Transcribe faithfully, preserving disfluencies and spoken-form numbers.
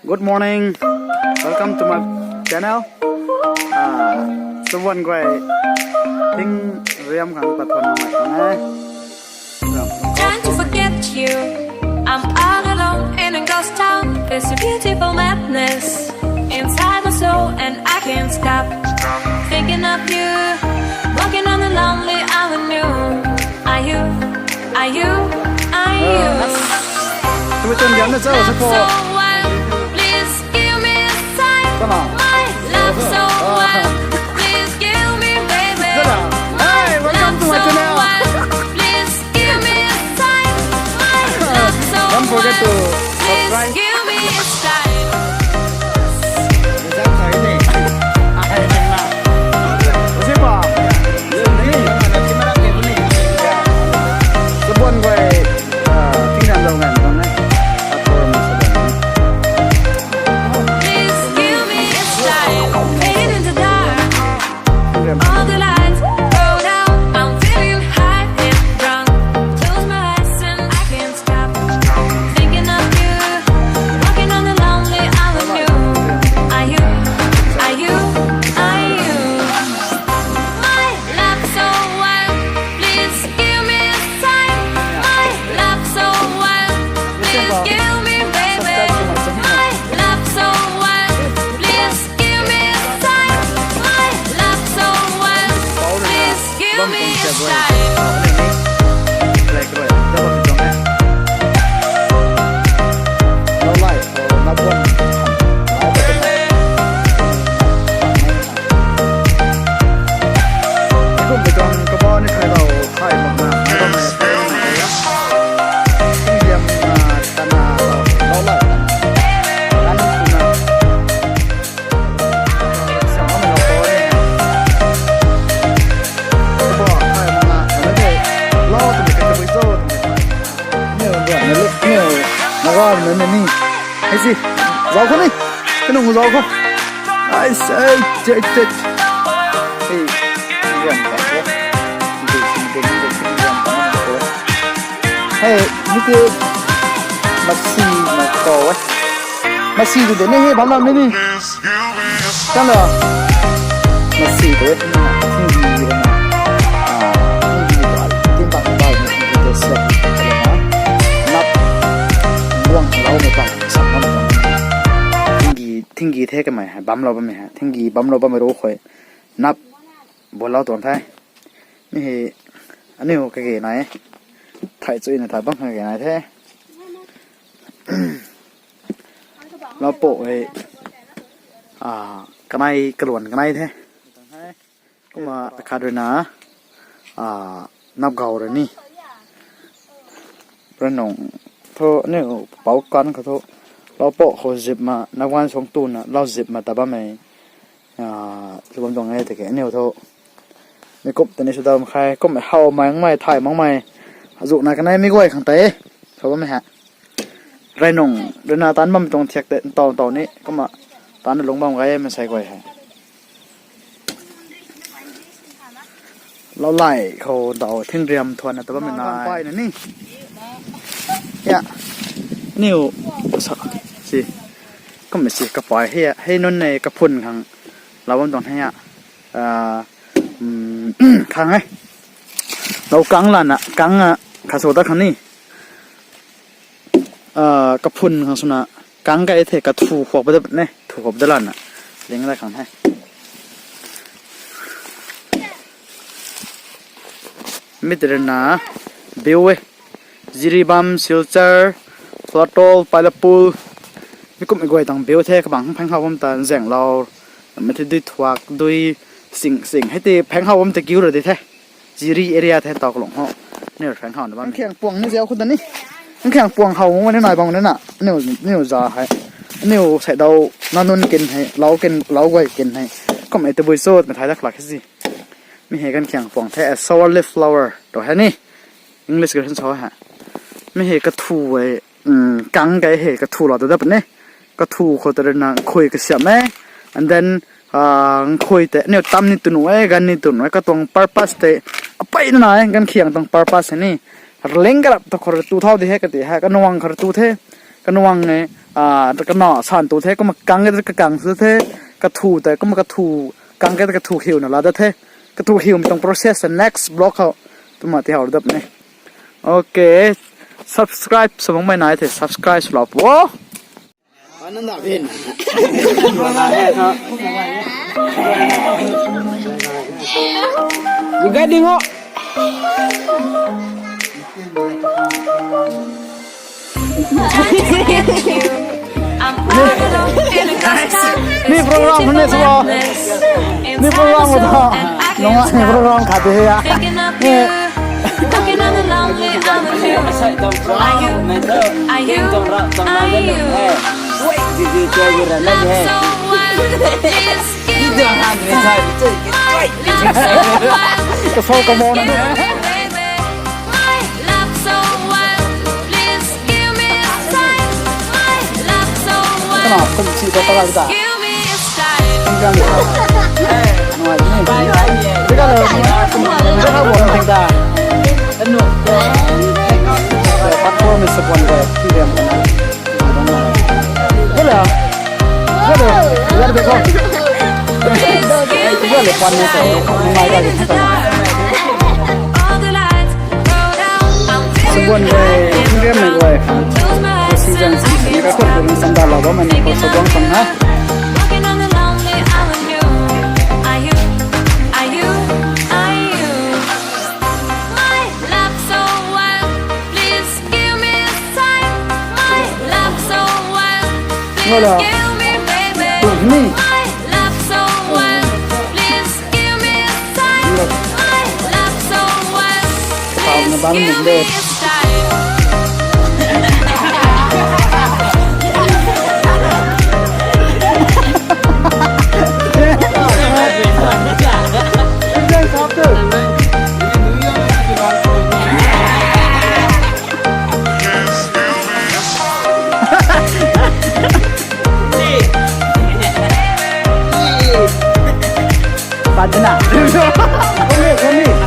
Good morning. Welcome to my channel. Ah, suban guay thing riam khang pathan nai tang e. Trying to forget you. I'm all alone in a ghost town. There's a beautiful madness inside my soul, and I can't stop thinking of you. Walking on the lonely avenue. Are you? Are you? Are you? Tui tun diam na chau sa ko. So wild, please give me a sign. Come on. My love so wild, please give me, baby. Hey, welcome to my channel. Love so wild, please give me a sign. My love so wild, please give me a sign. Don't forget to subscribe. Suban guay, ah, tingnan lou ngan bam e. Platform suban. Please give me a sign. Fade in the dark. All the lights go down. I'm feeling high and drunk. Close my eyes and I can't stop thinking of you. Walking on the lonely avenue. Are you? Are you? Are you? My love so wild, please give me a sign. My love so wild, please give me, baby. My love so wild, please give me a sign. My love so wild, please give me a sign. Kum bui tuang kabau ni thay lou, thay mak na, mei bam mei thay mak na. Kum diam na, tana lou, lou lou tana. Gan tu na. Siam bam mei lou ko ni. Kabau thay mak na, tana the. Lou tu mei the, kabui zo tu mei thay. Niu, niu, niu, niu. Naga mei mei ni. Hei si. Zau khou ni. Kanu zau khou. Ai, ai, chet, chet. Hei, riam ta ko. Hei, mi ti masi na ko e. Masi tu de ni hei, bam lam ni ni. Kan la. Masi tu e, tinggi na. Ah, tinggi tu ai, tinggi bak bak ni tinggi tu siam. Nap. Buang lau mei bak, sam lam. Tinggi, tinggi the kamei hei, bam lou bam mei hei. Tinggi bam lou bam mei ru khou. Nap, bol lau tuang the. Mi hei, aniu kage nai. Thay chui na thay bang kage nai the. Lau po hei, ah, kanei, kaluan kanei the. Kumna akhat rui na, ah, nap gau rui ni. Rui nung thu, aniu pau kan khou thu, lau po khou zip ma, nap gan suang tu na, lau zip ma ta bam mei. Ah, tu bam tuang e, tiki aniu thu. Mi kup tani sw dam khai, kummei how mei, mei, thay mak mei. Azu na kanei mi guay khang tei. Sw bam mei ha. Rui nung, rui na tan bam tuang thiak tei, tau, tau ni, kumna tan na lung bam gay, masei guay hei. Lau lai khou dau thing riam thuan na ta bam mei na. Pai na ni. Ya. Niu, sa, si. Kummei si kapai hei, hei nunc nei kaphun khang. Lau bam tuang hei ya. Ah, um, khang e. Lau kang lana, kang a, kha so ta khang ni. Ah, kaphun khang swna, kang kai the kathu khwak pa da ne, thu khwak pa da lana. Ling da khang the. Mi tei rui na, biu e. Jiribam, Silchar, Phalatal, Pailapul. Mi kummei guay tang biu the, kabang pheng how bam ta, zeng lau. Mi the dui thuak, dui sing, sing. Hei tei pheng how bam ta kiu ra di the. Jiri area the tau kalung ho. Niu pheng how na bam. Nkhiang puang ni ziau khou ta ni. Nkhiang puang how mung ni nai bang ni na. Niu, niu za hei. Niu sai dau na nunc kin hei. Lau kin, lau guay kin hei. Kummei tei bui cho, mei thai dak lak hei si. Mi hei kan khiang puang the, a sour leaf flower. Tau hei ni. English version cho hei. Mi hei kathu e, um, kang kai hei kathu la ta dap ni. Kathu khou ta rui na nkhui kasiam e. And then, ah, nkhui tei, aniu tam ni tunu e, gan ni tunu e, katuang purpose tei. Apai na na e, gan khiang tuang purpose ni. Ling karap ta khou rui tu thau di hei kati hei, kanuang khou rui tu the. Kanuang e, Ah, kanac san tu the, kumna kang ke kakang sw the, kathu tei, kumna kathu, kang ke kathu hiuna la da the. Kathu hiumei tuang process ta next vlog khou twna tihow dap ne. Okay, subscribe sw makmei nai the, subscribe swlou pu o. Guys, ding o. Mi program hei sw o. Mi program hei tho. Nungai program khat de ya. Ka phone ka mo na. Kana kum si ta ta ta. Tingkang. Nuai ni. Tika lo. Tika lo ting ta. Platform is the one way. Tingkang. Hello. Hello. Hello. Hello. Pan ni so. Nungai ka. Subuan guay, Indian mei guay. Season season ni ka kut kut ni sanda la ba mani ko subuan sang ha. Wala. Tu ni. Pau na bam ni de. Pat na. Kami, kami.